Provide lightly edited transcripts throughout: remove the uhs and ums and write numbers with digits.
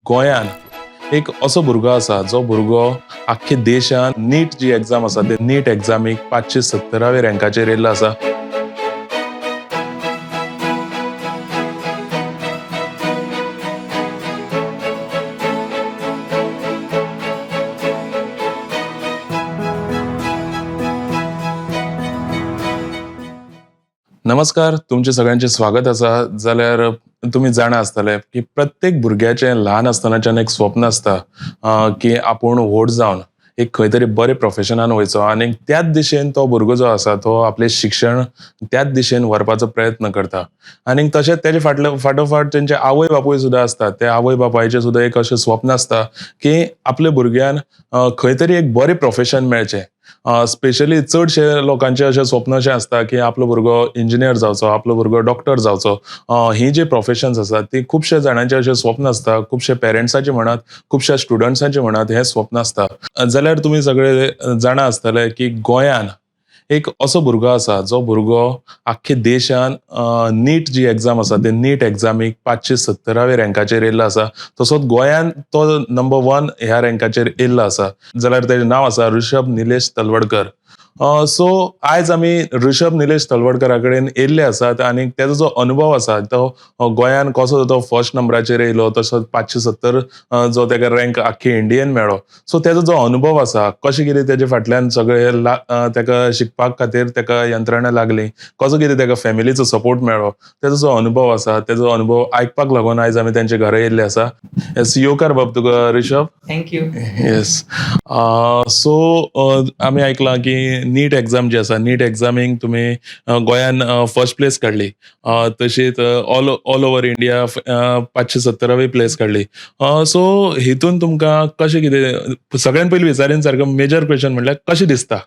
गोंयान एक असो भुरगो आसा जो भुरगो आख्खे देशान नीट जी एग्जाम आसा ते नीट एग्जामीक 570व्या रँकाचेर येयल्लो आसा. नमस्कार, तुमचे सगळ्यांचे स्वागत आसा. जाल्यार तुमी जाणा आसतले की प्रत्येक भुरग्याचें ल्हान आसतनाच्यान एक स्वप्न आसता की आपूण व्हड जावन एक खंय तरी बरे प्रोफेशनान वयचो आनी त्याच दिशेन तो भुरगो जो आसा तो आपलें शिक्षण त्याच दिशेन व्हरपाचो प्रयत्न करता. आनी तशेंच तेजे फाटले फाटोफाट तेंचे आवय बापूय सुद्दां आसतात. ते आवय बापायचें सुद्दां एक अशें स्वप्न आसता की आपल्या भुरग्यान खंय तरी एक बरें प्रोफेशन मेळचें. स्पेशली चडशे लोकांचे अशें स्वप्न अशें आसता की आपलो भुरगो इंजिनियर जावचो, आपलो भुरगो डॉक्टर जावचो. ही जी प्रोफेशन्स आसात ती खुबशे जाणांचे अशें स्वप्न आसता, खुबशे पेरंट्साचे म्हणात, खुबश्या स्टुडंट्सांचे म्हणात हें स्वप्न आसता. जाल्यार तुमी सगळे जाणा आसतले की गोंयान एक असो भुरगो आसा जो भुरगो आख्खे देशान नीट जी एग्जाम आसा ते नीट एग्जामीक 570व्या रँकाचेर येयल्लो आसा. तसोच गोंयान तो नंबर 1 ह्या रँकाचेर येयल्लो आसा. जाल्यार तेजें नांव आसा ऋषभ निलेश तलवडकर. सो आयज आमी ऋषभ निलेश तलवडकरा कडेन येयल्ले आसात आनी तेजो जो अनुभव आसा तो गोंयान कसो तो फर्स्ट नंबराचेर येयलो, तसोच 570 जो तेका रँक आख्खे इंडियेन मेळ्ळो. सो तेजो जो अनुभव आसा, कशें कितें तेजे फाटल्यान सगळे तेका शिकपाक खातीर तेका यंत्रणा लागली, कसो कितें तेका फॅमिलीचो सपोर्ट मेळ्ळो, तेजो जो अनुभव आसा तेजो अनुभव आयकपाक लागून आयज आमी तेंच्या घरा येयल्ले आसा. येस, येवकार बाब तुका ऋषभ. Thank you. Yes, सो आमी आयकलां की नीट एग्जाम जी आसा, नीट एग्जामीक तुमी गोंयान फर्स्ट प्लेस काडली, तशीच ऑल ओवर इंडिया 570वी प्लेस काडली. सो हितून तुमकां कशें कितें, सगळ्यान पयलीं विचारीन सारको मेजर क्वेश्चन म्हणल्यार कशें दिसता?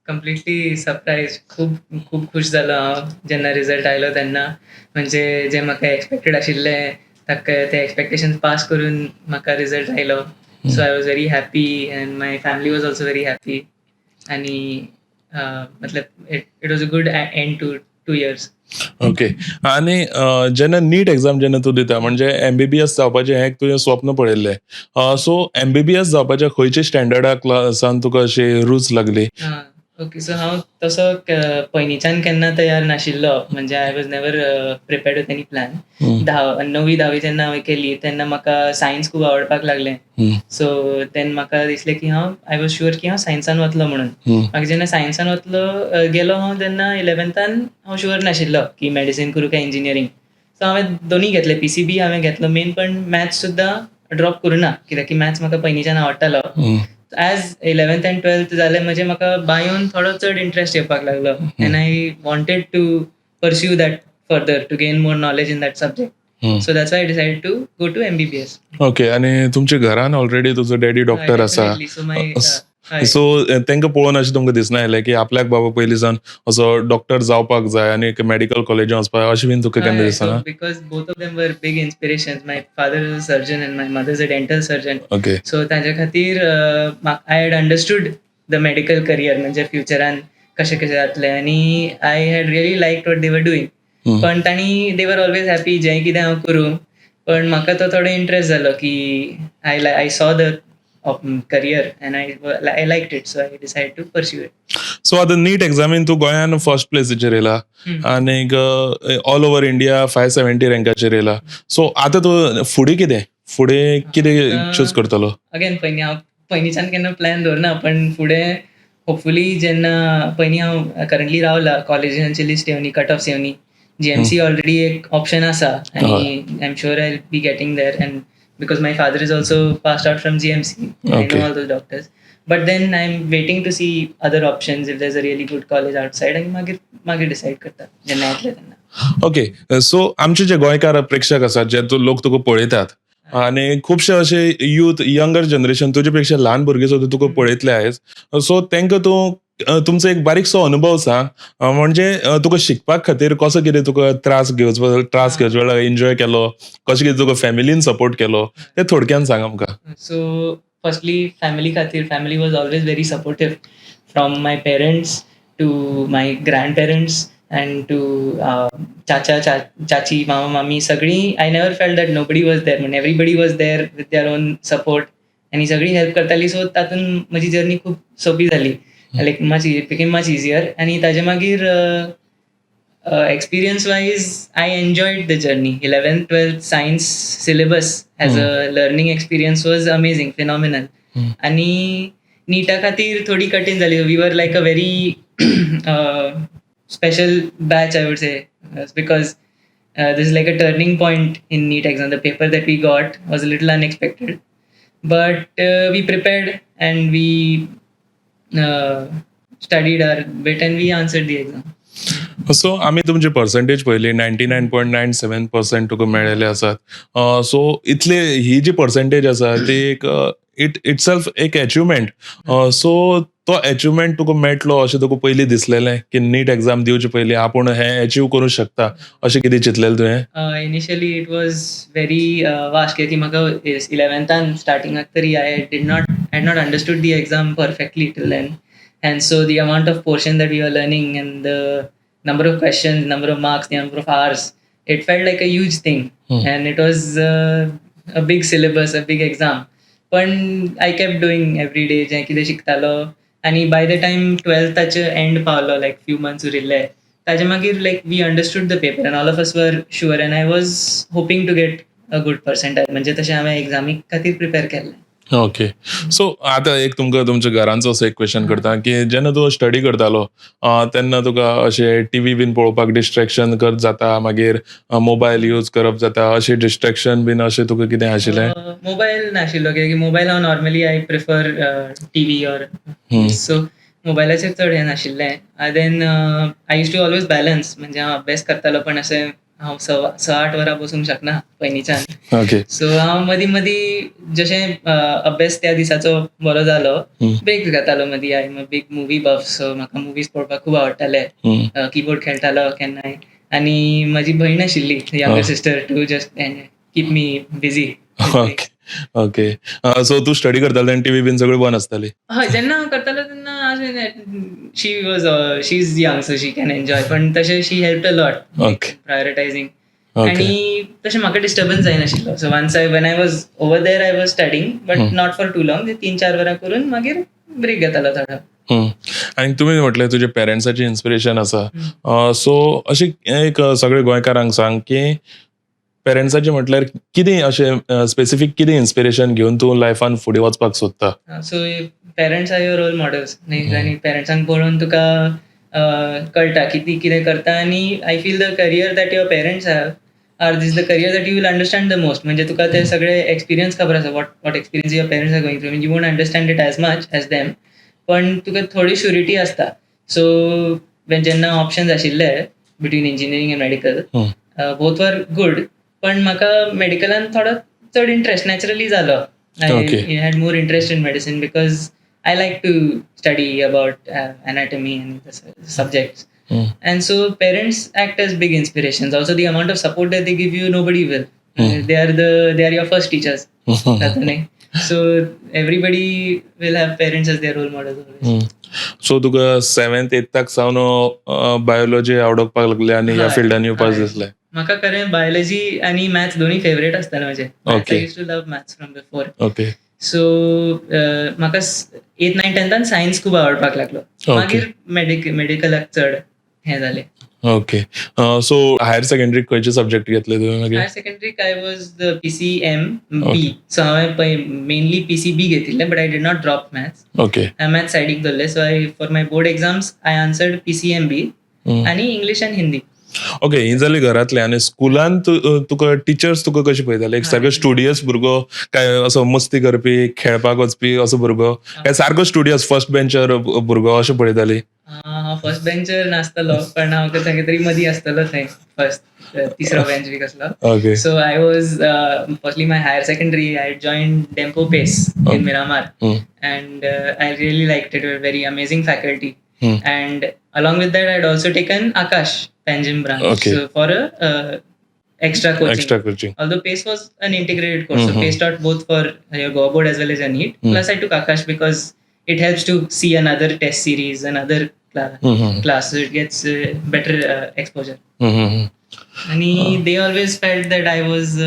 Completely surprise. खूब खूब खूश जालो हांव जेन्ना रिजल्ट आयलो तेन्ना. म्हणजे जें म्हाका एक्सपेक्टेड आशिल्लें ताका ते एक्सपेक्टेशन पास करून म्हाका रिजल्ट आयलो. So I was very happy and my family was also very happy. आनी मतलब it was a good end to 2 years. Okay, आनी जेन्ना नीट एग्जाम जेन्ना तूं दिता म्हणजे एमबीबीएस जावपाचें हें तुजें स्वप्न पळयल्लें. सो एमबीबीएस जावपाच्या खंयच्या स्टँडर्डाक सावन तुका अशी रूच लागली? ओके, सो हांव तसो पयलींच्यान केन्ना तयार नाशिल्लो. म्हणजे I was never prepared with any plan. णवी धावी जेन्ना हांवें केली तेन्ना म्हाका सायन्स खूब आवडपाक लागलें. सो तेन्ना म्हाका दिसलें की हांव I was sure की हांव सायन्सान वतलो म्हणून. मागीर जेन्ना सायन्सान वतलो गेलो हांव तेन्ना इलेवन्थान हांव शुअर नाशिल्लो की मेडिसीन करूं काय इंजिनियरींग. सो हांवें दोनूय घेतले, पीसीबी हांवें घेतलो मेन, पण मॅथ्स सुद्दां ड्रॉप करूं ना, कित्याक की मॅथ्स म्हाका पयलींच्यान आवडटालो. एज इलेवन्थ एंड ट्वेल्थ जालें म्हणजे म्हाका बायोन थोडो चड इंट्रस्ट येवपाक लागलो and I wanted to pursue that further to gain more knowledge in that subject. So that's why I decide to go to MBBS. Okay, आनी तुमच्या घरान ऑलरेडी तुजो डॅडी डॉक्टर आसा, सो तांकां पळोवन अशें तुमकां दिसना आयलें की आपल्याक बाबा पयलीं सावन असो डॉक्टर जावपाक जाय आनी एक मेडिकल कॉलेजीन वचपाक, अशें बीन तुका केन्ना दिसना? Because both of them were big inspirations. My father is a surgeon and my mother is a dental surgeon. Okay. So तांच्या खातीर I had understood the medical career, म्हणजे फ्युचरान कशें कशें जातलें, आनी I had really like what they were doing. पण तांणी दे were always happy जें कितें हांव करूं, पण म्हाका तो थोडो इंट्रस्ट जालो की I saw the career and I like it, so I decide to pursue it. So आतां नीट एग्जामीन तूं गोंयान फर्स्ट प्लेसीचेर येयला आनीक ऑल ओवर इंडिया 570 रँकाचेर येयला. सो आतां तूं फुडें कितें, फुडें कितें चूज करतलो? अगेन पयलीं हांव पयलींच्यान केन्ना प्लॅन दवरना, पण फुडें होपफुली जेन्ना पयलीं हांव करंटली रावला कॉलेजींची लिस्ट येवनी, कट ऑफ्स येवनी, जीएमसी ऑलरेडी एक ऑप्शन आसा आनी I am sure I will be getting there, and because my father is also passed out from GMC, I know all those doctors. But then I am waiting to see other options if there is a really good college outside, आनी मागीर मागीर decide करता जेन्ना येतलें तेन्ना. Okay, so आमचे जे गोंयकार प्रेक्षक आसात, जे लोक तुका पळयतात आनी खुबशे अशे यूथ, यंगर जनरेशन, तुजे पेक्षा ल्हान भुरगे सुद्दां तुका पळयतले आयज, सो तांकां तूं तुमचो एक बारीकसो अनुभव सांग, म्हणजे तुका शिकपाक खातीर कसो कितें तुका त्रास घेवचो, त्रास घेवचो वेळार एन्जॉय केलो, कशें कितें तुका फॅमिलीन सपोर्ट केलो, ते थोडक्यान सांग आमकां. सो फर्स्टली फॅमिली खातीर, family was always very supportive, from my parents to my grandparents. and to चाचा, चाची, मामा, मामी सगळीं. I never felt that nobody was there म्हण. Everybody was there with their own support आनी सगळीं हेल्प करताली. सो तातूंत म्हजी जर्नी खूब सोंपी जाली, like much it became much easier. आनी ताजे मागीर experience wise, I enjoyed the journey. 11th, 12th science syllabus as a learning experience was amazing, phenomenal. आनी निटा खातीर थोडी कठीण जाली. We were like a very special batch, I would say, because this is like a turning point in NEET exam. The paper that we got was a little unexpected, but we prepared and we studied our bit and we answered the exam. So आमी तुमची percentage पळयली, 99.97% तुका मेळ्ळेले आसात. So इतले ही जी percentage आसा ती एक it itself एक अचिवमेंट. सो तो अचिवमेंट तुका मेळटलो अशें तुका पयलीं दिसलेलें की नीट एग्जाम दिवचे पयलीं आपूण हें अचीव करूंक शकता अशें कितें चिंतलेलें तुवें? Initially it was very vast, कित्याक की म्हाका इलेवन्थान स्टार्टिंगाक तरी I not understood the exam perfectly till then, and so the amount of portion that we are learning and the number of questions, number of marks, the number of hours, it felt like a huge thing. And it was a big syllabus, a big exam. पण I kept doing every day जें कितें शिकतालो आनी बाय the time ट्वेल्थाचे and पावलो, लायक few months उरिल्ले ताजे मागीर, like we understood the paper and all of us were sure and I was hoping to get a good percentile. म्हणजे तशें हांवें एग्जामी खातीर प्रिपेर केल्लें. ओके, सो आतां एक तुमकां तुमच्या घरांचो असो एक क्वेश्चन करता की जेन्ना तूं स्टडी करतालो तेन्ना तुका अशें टिवी बीन पळोवपाक डिस्ट्रेक्शन कर जाता, मागीर मोबायल यूज करप जाता, अशें डिस्ट्रेक्शन बीन अशें तुका कितें आशिल्लें? मोबायल नाशिल्लो, कित्याक की मोबायल हांव normally I prefer TV or so मोबायलाचेर चड हें नाशिल्लें. Then I used to always balance. म्हणजे हांव अभ्यास करतालो पण अशें हांव स आठ वरां बसूंक शकना पयलींच्यान. सो हांव मदीं मदीं जशें अभ्यास त्या दिसाचो बरो जालो, ब्रेक घेतालो मदीं. I am a big movie buff, so म्हाका मुवीज पळोवपाक खूब आवडटाले. किबोर्ड खेळटालो केन्नाय आनी म्हजी भयण आशिल्ली, younger sister, to just keep me busy. Okay okay so तूं स्टडी करतालो तेन्ना टिवी बीन सगळी बंद आसताली? हय, जेन्ना हांव करतालो तेन्ना she is young, so she can enjoy, पण तशें she help a lot prioritising. आणि तशें म्हाका disturbance जायनाशिल्लो. So once I when I was over there, I was studying, but not for too long. तीन चार वरां करून मागीर ब्रेक घेतालो थोडो. आनी तुमी म्हटलें तुज्या पेरंट्साचें इन्स्पिरेशन आसा. सो अशें एक सगळे गोंयकारांक सांग की पेरंट्साचें म्हटल्यार कितें, अशें स्पेसिफीक कितें इन्स्पिरेशन घेवन तूं लायफान फुडें वचपाक सोदता? So parents are your role models न्ही. आनी पेरंट्सांक पळोवन तुका कळटा की ती कितें करता आनी I feel the career that your parents have are this the career that you will understand the most. म्हणजे तुका ते सगळे एक्सपिरियन्स खबर आसा, what experience your parents are going through. You won't understand it as much as them, पण तुका थोडी शुरिटी आसता. सो जेन्ना ऑप्शन्स आशिल्ले between engineering and medical, both were good, पण म्हाका मेडिकलान थोडो चड इंट्रस्ट नॅचरली जालो. I had more interest in medicine because I like to study about anatomy and subjects. And so parents act as big inspirations. Also, the amount of support that they give you, nobody will. They are your first teachers. न्ही? So everybody will have parents as their role models always. So तुका seventh एट्थाक सावन biology आवडपाक लागली आनी ह्या फिल्डान येवपाक दिसलें? म्हाका खरें बायोलॉजी आनी मॅथ्स दोन्ही फेवरेट आसताले म्हजे. I used to love maths from before. So म्हाका एथ, नायन, टेन्थान सायन्स खूब आवडपाक लागलो. मागीर मेडिकलाक चड हें जालें. ओके, सो हायर सेकंडरी खंयचे सब्जेक्ट घेतले तुवें मागीर? हायर सेकंडरीक I was the PCMB. So हांवें मेनली पीसीबी घेतिल्लें, but I did not drop maths. हांवें मॅथ्स सायडीक दवरलें. So I for my board exams I answered PCMB आनी इंग्लीश आनी हिंदी. ओके, ही जाली घरांतले. आनी स्कुलान तुका टिचर्स तुका कशी पळयताले? एक सारको स्टुडियस भुरगो काय असो मस्ती करपी, खेळपाक वचपी असो भुरगो, काय सारको स्टुडियस फर्स्ट बेंचर भुरगो अशें पळयताली? हांव फर्स्ट बेंचर नासतलो, पण हांव खंय तरी मदीं आसतलो थंय, फर्स्ट तिसरो बेंच बी कसलो. So I was firstly my higher secondary, I join Dempo PACE in Miramar and I really liked it. Very amazing faculty. And along with that, I'd also taken Akash Panjim branch, so for a extra coaching. Extra coaching. Although PACE was an integrated course, so PACE taught both for your Goa board as well as your NEET. Plus, I took Akash because it helps to see another test series, another class, so it gets better exposure. आणि they always felt that I was,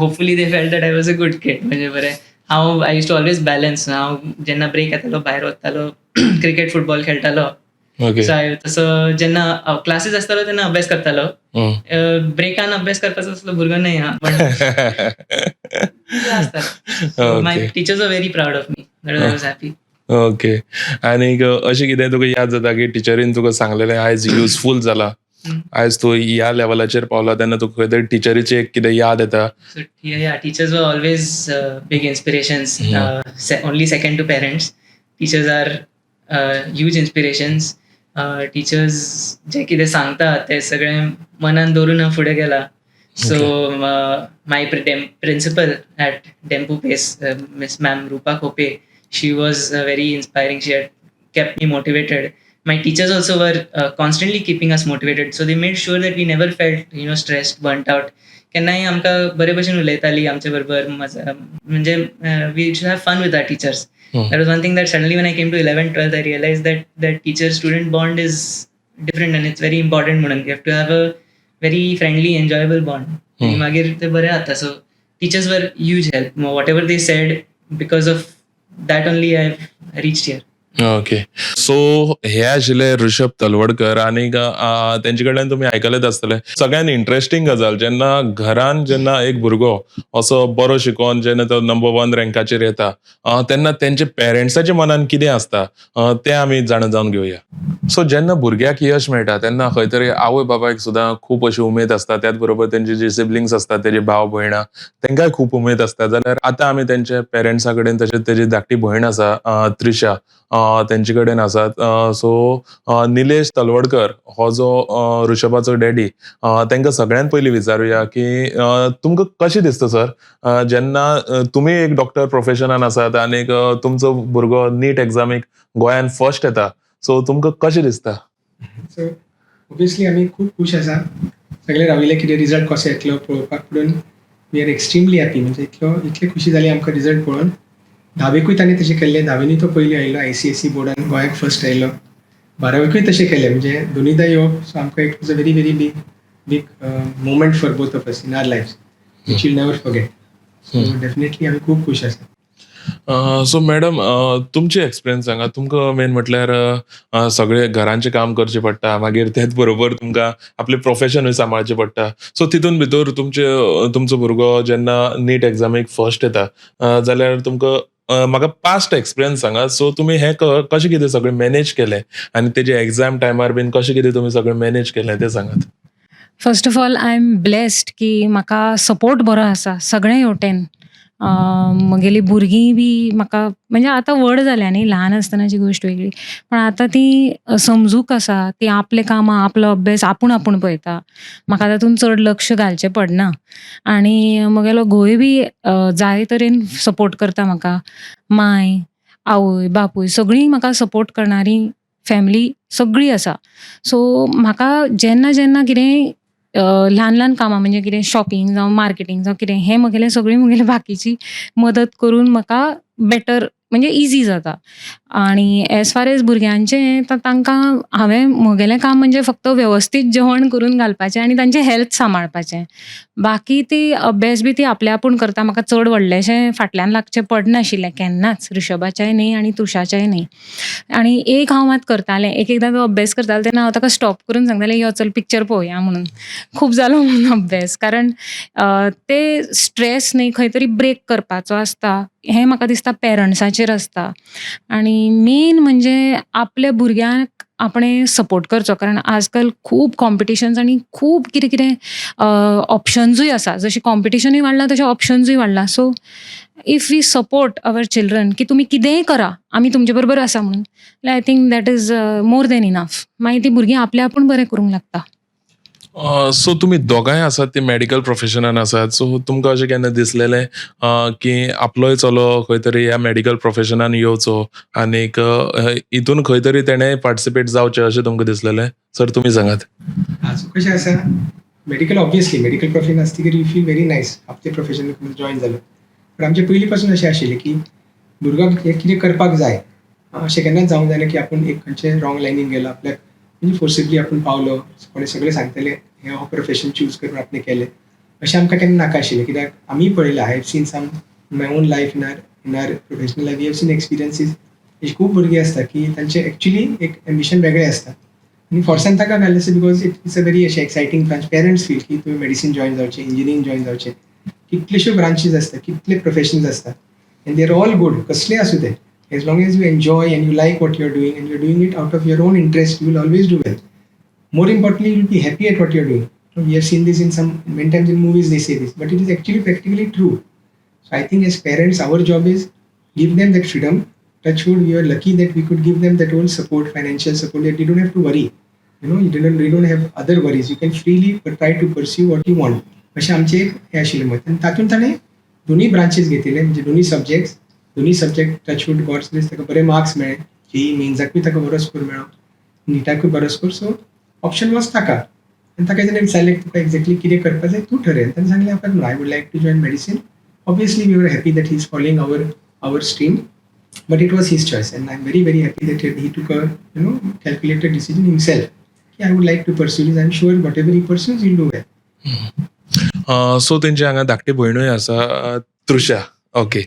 hopefully they felt that I was a good kid. म्हणजे बरें, हांव I used to always balance. हांव जेन्ना break येतालो, भायर वतालो, cricket, football खेळटालो. सो हांव तसो जेन्ना क्लासीस आसतालो तेन्ना अभ्यास करतालो. ब्रेकान अभ्यास करपाचो असलो भुरगो न्हय हा, पण आसता. My teachers are very proud of me. I was happy. Okay, आनीक अशें कितें तुका याद जाता की टिचरीन तुका सांगलेलें आयज युजफूल जाला, आयज तूं ह्या लेवलाचेर पावला, तेन्ना तुका खंय तरी टिचरीची एक कितें याद येता? So yeah, teachers were always big inspirations. Only second to parents. Teachers are huge inspirations. Teachers जे कितें सांगता ते सगळें मनान दवरून हांव फुडें गेला. So my principal at Dempo Pace, Miss Ma'am Rupa Khope, she was very inspiring. She had kept me motivated. My teachers also were constantly keeping us motivated, so they made sure that we never felt stressed, burnt out. केन्नाय आमकां बरे भशेन उलयताली आमचे बरोबर, मजा, म्हणजे we should have fun with our teachers. That was one thing that suddenly, when I came to 11th, 12th, I realized that teacher student bond is different and it's very important म्हणून. You have to have a very friendly, enjoyable bond. आणि मागीर ते बरें जाता. So teachers were huge help. Whatever they said, because of that only I reached here. Okay, so हे आशिल्ले ऋषभ तलवडकर आनीक तेंचे कडल्यान तुमी आयकलेच आसतले. सगळ्यात इंटरेस्टिंग गजाल, जेन्ना घरान जेन्ना एक भुरगो असो बरो शिकोन जेन्ना तो नंबर वन रँकाचेर येता, तेन्ना तेंच्या पेरंट्साच्या मनान कितें आसता, तें आमी जाणा जावन घेवया. सो जेन्ना भुरग्याक यश मेळटा तेन्ना खंय तरी आवय बापायक सुद्दां खूब अशी उमेद आसता. त्याच बरोबर तेंची जी सिबलिंग्स आसता, तेजी भाव भयणां, तेंकांय खूब उमेद आसता. जाल्यार आतां आमी तेंच्या पेरंट्सा कडेन, तशेंच तेजी धाकटी भयण आसा त्रिशा, तेंचे कडेन आसात. सो निलेश तलवडकर हो जो ऋषभाचो डॅडी, तेंकां सगळ्यात पयलीं विचारुया की तुमकां कशें दिसता सर, जेन्ना तुमी एक डॉक्टर प्रोफेशनान आसात आनीक तुमचो भुरगो नीट एग्जामीक गोंयान फर्स्ट येता, सो तुमकां कशें दिसता? सो ऑब्वियसली आमी खूब खूश आसा. सगळे राविल्ले कितें रिजल्ट कसो येतलो पळोवपाक, पुणून we are extremely happy. म्हणजे इतलो इतली खुशी जाली आमकां रिजल्ट पळोवन. धावेकूय ताणें तशें केल्लें. धावेनूय तो पयलीं आयिल्लो, आयसीएसई बोर्डान गोंयाक फर्स्ट आयिल्लो. बारावेकूय तशें केलें. म्हणजे दोनीदां येवप, सो आमकां it was a very very big big moment for both of us in our life, which we'll never forget. So definitely आमी खूब खूश आसा. सो मॅडम, तुमचे एक्सपिरियन्स सांगा. तुमकां मेन म्हटल्यार सगळे घरांचें काम करचें पडटा, मागीर तेच बरोबर तुमकां आपलें प्रोफेशनूय सांबाळचें पडटा. सो तितून भितर तुमचे तुमचो भुरगो जेन्ना नीट एग्जामीक फर्स्ट येता, जाल्यार तुमकां, म्हाका पास्ट एक्सपिरियन्स सांगा. सो तुमी हें कशें कितें सगळें मॅनेज केलें आनी तेजे एग्जाम टायमार बीन कशें कितें तुमी सगळें मॅनेज केलें तें सांगात. First of all, I am blessed की म्हाका सपोर्ट बरो आसा सगळे वटेन. म्हगेलीं भुरगीं बी म्हाका, म्हणजे आतां व्हड जाल्या न्ही, ल्हान आसतनाची गोश्ट वेगळी, पण आतां ती समजूक आसा. ती आपलें कामां, आपलो अभ्यास आपूण आपूण पळयता. म्हाका तातूंत चड लक्ष घालचें पडना आनी म्हगेलो घोवूय बी जाय तरेन सपोर्ट करता म्हाका. माय, आवय, बापूय सगळीं म्हाका सपोर्ट करणारी फॅमिली सगळी आसा. सो म्हाका जेन्ना जेन्ना कितेंय ल्हान ल्हान कामां, म्हणजे कितें शॉपिंग जावं मार्केटींग जावं कितें, हें म्हगेलें सगळीं म्हगेली बाकीची मदत करून म्हाका बेटर, म्हणजे इजी जाता. आनी एज फार एज भुरग्यांचें, तर तांकां हांवें म्हगेलें काम म्हणजे फक्त वेवस्थीत जेवण करून घालपाचें आनी तांचें हेल्थ सांबाळपाचें. बाकी ती अभ्यास बी ती आपल्या आपूण करता. म्हाका चड व्हडलेशें फाटल्यान लागचें पडनाशिल्लें केन्नाच, ऋषभाच्याय न्ही आनी तुषाच्याय न्ही. आनी एक हांव मात करतालें, एक एकदां तो अभ्यास करतालो तेन्ना हांव ताका स्टॉप करून सांगतालें, यो चल पिक्चर पळोवया म्हणून, खूब जालो म्हणून अभ्यास. कारण ते स्ट्रेस न्ही खंय तरी ब्रेक करपाचो आसता. हें म्हाका दिसता पेरंट्साचेर आसता आनी मेन म्हणजे आपल्या भुरग्यांक आपणें सपोर्ट करचो, कारण आजकाल खूब कॉम्पिटिशन्स आनी खूब कितें कितें ऑप्शन्सूय आसा. जशें कॉम्पिटिशनूय वाडलां तशें ऑप्शन्सूय वाडलां. So if we support our children की तुमी कितेंय करा, आमी तुमचे बरोबर आसा म्हणून, जाल्यार I think that is more than enough. मागीर ती भुरगीं आपल्या आपूण बरें करूंक लागता. सो तुमी दोगांय आसात ती मेडिकल प्रोफेशनान आसात. सो तुमकां अशें केन्ना दिसलेलें की आपलोय चलो खंय तरी ह्या मेडिकल प्रोफेशनान येवचो आनीक हितून खंय तरी तेणें पार्टिसिपेट जावचें, अशें तुमकां दिसलेलें? सर, तुमी सांगात. सो कशें आसा, मेडिकल, ऑब्वियसली मेडिकल प्रोफेशन आसतकीर you feel very nice, आपले प्रोफेशन जॉयन जालो. पण आमचे पयलीं पासून अशें आशिल्लें की भुरग्याक हें कितें करपाक जाय. अशें केन्नाच जावंक जायना की आपूण एक खंयचे रॉंग लायनीन गेलो आपल्याक, म्हणजे फोर्सिबली आपूण पावलो, कोणी सगळें सांगतले हें हो प्रोफेशन चूज करून आपणें केलें, अशें आमकां केन्ना नाका आशिल्लें. कित्याक आमी पळयलां, I have seen some my own life, in our professional life, we have seen experiences. अशी खूब भुरगीं आसता की तांचे एक्चुली एक एम्बिशन वेगळें आसता आनी फोर्सान ताका घाल्लें आसता, because it is a very अशें एक्सायटींग ब्रांच. पेरंट्स फील की तुवें मेडिसीन जॉयन जावचें, इंजिनियरींग जॉयन जावचें. कितलेश्यो ब्रांचीस आसता, कितले प्रोफेशन्स आसता, and they are all good. कसले आसूं ते, as long as you enjoy and you like what you are doing and you are doing it out of your own interest, you will always do well. More importantly, you'll be happy at what you're doing. We have seen this in some many times in movies they say this, but it is actually practically true. So I think as parents, our job is give them that freedom. Touch wood, we are lucky that we could give them that whole support, financial support, that you don't have to worry. You don't have other worries. You can freely try to pursue what you want. अशें आमचें एक हें आशिल्लें मत आनी तातूंत ताणें दोनूय ब्रांचीस घेतिल्ले, म्हणजे दोनूय सब्जेक्ट्स. दोनूय सब्जेक्ट, टचवूड, गॉड्स ग्रेस, ताका बरे मार्क्स मेळ्ळे. जेई मेन्साकूय ताका बरो स्कोर मेळ्ळो, निटाकूय बरो स्कोर. सो ऑप्शन वॉज ताका आनी ताका जेन्ना विचारलें, तुका एक्झॅक्टली कितें करपाक जाय तूं ठरय, ताणें सांगलें आपल्याक, I would like to join medicine. Obviously we were happy that he is following our stream, but it was his choice and I am very, very happy that he took a calculated decision himself. I would like to pursue this. I am sure whatever he pursues, he'll do well. So तेंची हांगा धाकटी भयणूय आसा, तृषा. Okay,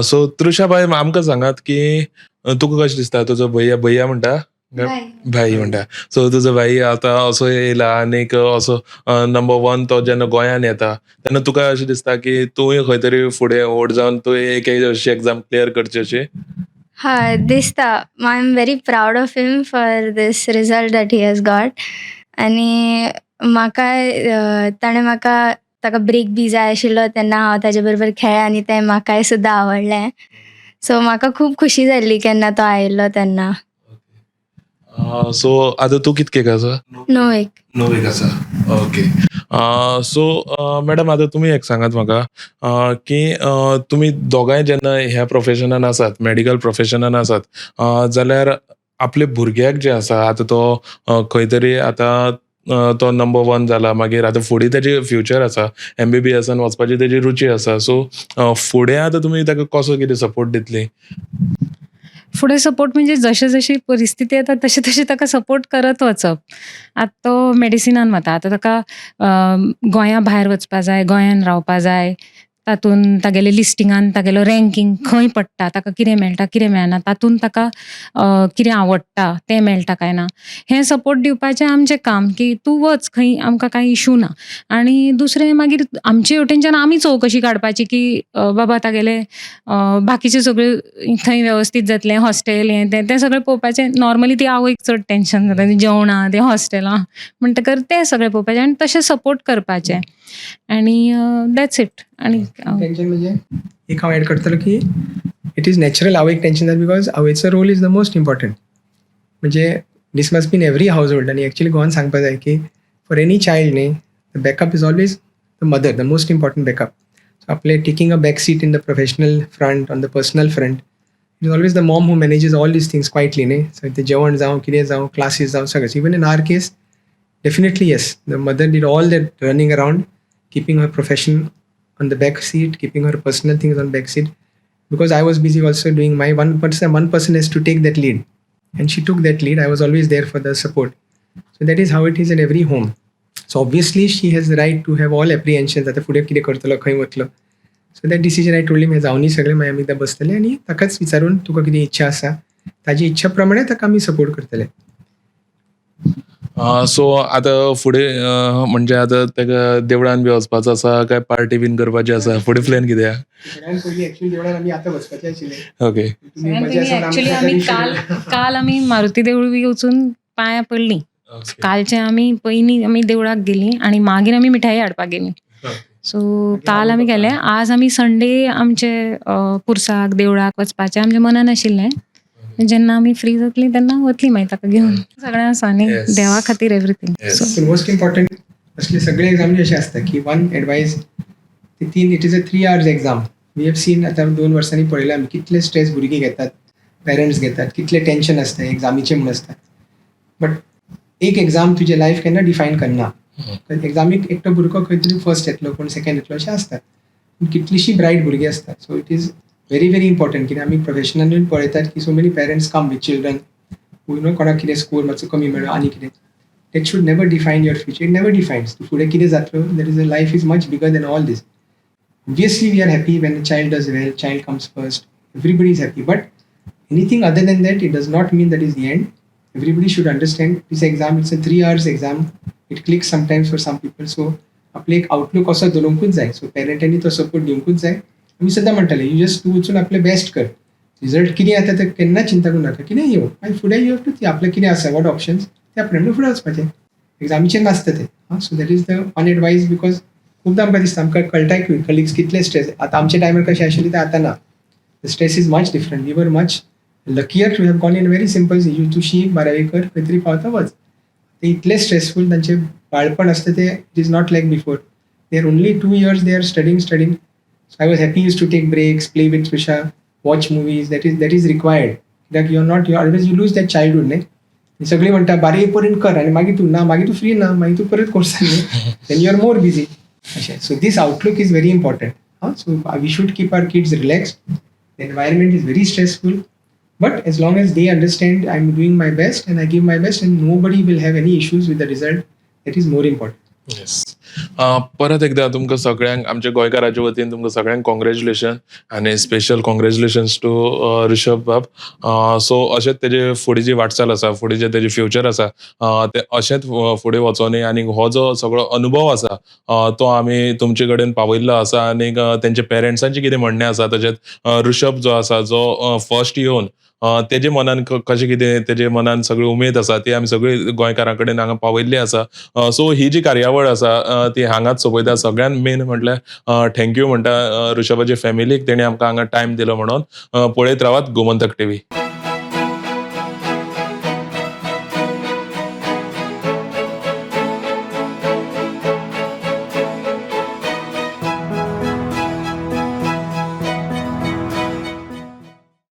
so तृषा बाय, आमकां सांगात की तुका कशें दिसता, तुजो भैया, भैया म्हणटा, भाई म्हणटा, सो तुजो भाई आतां असो येयला आनीक असो नंबर वन तो जेन्ना गोंयान येता तेन्ना तुका अशें दिसता की तूंय खंय तरी फुडें व्हड जावन तूं एक अशी एग्जाम क्लियर करची अशी? हय, दिसता. I am very proud of him for this result that he has got. आनी म्हाकाय ताणें म्हाका, ताका ब्रेक बी जाय आशिल्लो तेन्ना हांव ताजे बरोबर खेळ्ळें आनी तें म्हाकाय सुद्दां आवडलें. सो म्हाका खूब खुशी जाल्ली केन्ना तो आयिल्लो तेन्ना. सो आतां तूं कितकेक आसा? णवेक. णवेक आसा, ओके. सो मॅडम, आतां तुमी एक सांगात म्हाका की तुमी दोगांय जेन्ना ह्या प्रोफेशनान आसात, मेडिकल प्रोफेशनान आसात, जाल्यार आपल्या भुरग्याक जे आसा, आतां तो खंय तरी आतां तो नंबर वन जाला, मागीर आतां फुडें तेजी फ्युचर आसा, एमबीबीएसान वचपाची तेजी रुची आसा, सो फुडें आतां तुमी ताका कसो कितें सपोर्ट दितली? फुडें सपोर्ट म्हणजे जशें जशी परिस्थिती येता तशें तशें ताका सपोर्ट करत वचप. आतां तो मेडिसिनान वता, आतां ताका गोंया भायर वचपा जाय, गोंयान रावपा जाय, तातूंत तागेले लिस्टिंगान तागेलो रँकींग खंय पडटा, ताका कितें मेळटा, कितें मेळना, तातूंत ताका कितें आवडटा तें मेळटा काय ना, हें सपोर्ट दिवपाचें आमचें काम की तूं वच खंय, आमकां कांय इशू ना. आनी दुसरें मागीर आमचे वटेनच्यान आमी चवकशी काडपाची की बाबा तागेले बाकीचें सगळें थंय वेवस्थीत जातलें, हॉस्टेल हें तें, तें सगळें पळोवपाचें. नॉर्मली ती आवयक चड टेंशन जाता, जेवणां तें हॉस्टेलां म्हणटकर तें सगळें पळोवपाचें आनी तशें सपोर्ट करपाचें आनी that's it. आनी टेंशन म्हणजे एक हांव एड करतलो की it is natural आवयक टेंशन जाता, because आवयचो role is the most important. म्हणजे this must be in every household. आनी एक्चुली गोवान सांगपा जाय की फॉर एनी चायल्ड न्ही, the backup is always the mother, the most important backup. So आपले taking a back seat in the professional front, on the personal front, it is always the mom who manages all these things quietly न्ही. So ते जेवण जावं, कितें जावं, classes जावं, सगळें. Even in our case, definitely yes, the mother did all that running around, keeping her profession on the back seat, keeping her personal things on back seat, because I was busy also doing my one person. One person has to take that lead, and she took that lead. I was always there for the support. So that is how it is in every home. So obviously she has the right to have all apprehensions, आतां फुडें कितें करतलो, खंय वतलो. So that decision I told him, हें जावनी सगळें, मागीर आमी एकदां बसतले आनी ताकाच विचारून तुका कितें इच्छा आसा, ताजी इच्छा प्रमाणे ताका आमी सपोर्ट करतले. सो आतां फुडें म्हणजे आतां ताका देवळान बी वचपाचो आसा काय पार्टी बीन करपाची आसा? फुडें प्लॅन कितें आहा? सगळ्यान पयलीं एक्चुअली देवळान आमी आतां वचपाचें आशिल्लें. तुमी मजा आसा. एक्चुअली आमी काल काल आमी मारुती देवूळ बी वचून पांयां पडली. कालचे आमी पयलीं आमी देवळाक गेली आनी मागीर आमी मिठाई हाडपाक गेली. सो काल आमी गेले. आज आमी संडे आमचे पुरसाक देवळाक वचपाचें आमच्या मनान आशिल्लें. जेन्ना आमी फ्री जातली तेन्ना वतली मागीर ताका घेवन. सगळें आसा न्ही देवा खातीर एवरीथींग. सो मोस्ट इम्पॉर्टंट, असले सगळे एक्झाम अशे आसता की वन एडवायज ते तीन, it is a 3 hours exam. We have seen, आतां 2 वर्सांनी पळयलां आमी कितले स्ट्रेस भुरगीं घेतात, पेरंट्स घेतात, कितले टेंशन आसता एग्जामीचें म्हूण आसता. बट एक एग्जाम तुजें लायफ केन्ना डिफायन करना. एग्जामीक एकटो भुरगो खंय तरी फर्स्ट येतलो, कोण सेकंड येतलो अशें आसता, पूण कितलीशीं ब्रायट भुरगीं आसतात. So it is Very very important. कित्याक आमी प्रोफेशनली पळयतात की so many parents come with children, कोणाक कितें स्कोर मातसो कमी मेळ्ळो आनी कितें. That should never define your future. It never defines. तूं फुडें कितें जातलो, there is a life is much bigger than all this. Obviously we are happy when a child does well, child comes first, everybody is happy, but anything other than that, it does not mean that is the end. Everybody should understand this exam, it's a 3 hours exam. It clicks sometimes for some people. So आपले एक outlook असो दवरूंकूच जाय. So पेरंटांनी तो support दिवंकूच जाय. आमी सदां म्हणटाले, you just तूं वचून आपलें बेस्ट कर, रिजल्ट कितें येता तें केन्ना चिंता करूं नाका. कितें येवं मागीर फुडें you have to आपलें कितें आसा, what options, त्या प्रमाणे फुडें वचपाचें. एग्जामीचेर नासता तें. आं, so that is the one advice, because खूबदां आमकां दिसता, आमकां कळटा की कलिग्स कितले स्ट्रेस. आतां आमच्या टायमार कशें आशिल्लें तें आतां ना. The stress is much different. We were much luckier to have gone in very simple. You तूं शीक, बारावी कर, खंय तरी पावता, वच. ते इतले स्ट्रेसफूल तांचे बाळपण आसता ते, it is not like before. They are only 2 years, they are studying, studying. So I was happy used to take breaks, play with Trisha, watch movies. That is required, कित्याक you are not you always, you lose that childhood न्ही. सगळीं म्हणटा बारावी पर्यंत कर आनी मागीर तूं ना, मागीर तूं फ्री ना, मागीर तूं परत कोर्सान न्ही, then you are more busy अशें. So this outlook is very important. हां, so we should keep our kids relaxed. The environment is very stressful, but as long as they understand I'm doing my best and I give my best and nobody will have any issues with the result, that is more important. Yes, परत एकदा तुमकां सगळ्यांक आमच्या गोंयकाराच्या वतीन तुमकां सगळ्यांक congratulation आनी special congratulations two ऋषभ बाब. सो अशेंच तेजे फुडें जी वाटचाल आसा, फुडें जे तेजे फ्युचर आसा, ते अशेंच फुडें वचोनी आनी हो जो सगळो अनुभव आसा, तो आमी तुमचे कडेन पावयल्लो आसा. आनी तेंच्या पेरंट्सांचें कितें म्हणणें आसा, तशेंच ऋषभ जो आसा, जो फर्स्ट येवन तेजे मनान कशें कितें, तेजे मनान सगळी उमेद आसा, ती आमी सगळी गोंयकारां कडेन हांगा पावयल्ली आसा. सो ही जी कार्यावळ आसा, ती हांगाच सोंपयता. सगळ्यात मेन म्हटल्यार thank you म्हणटा ऋषभाच्या फॅमिलीक, तेणी आमकां हांगा टायम दिलो म्हणून. पळयत रावात गोमंतक टीव्ही.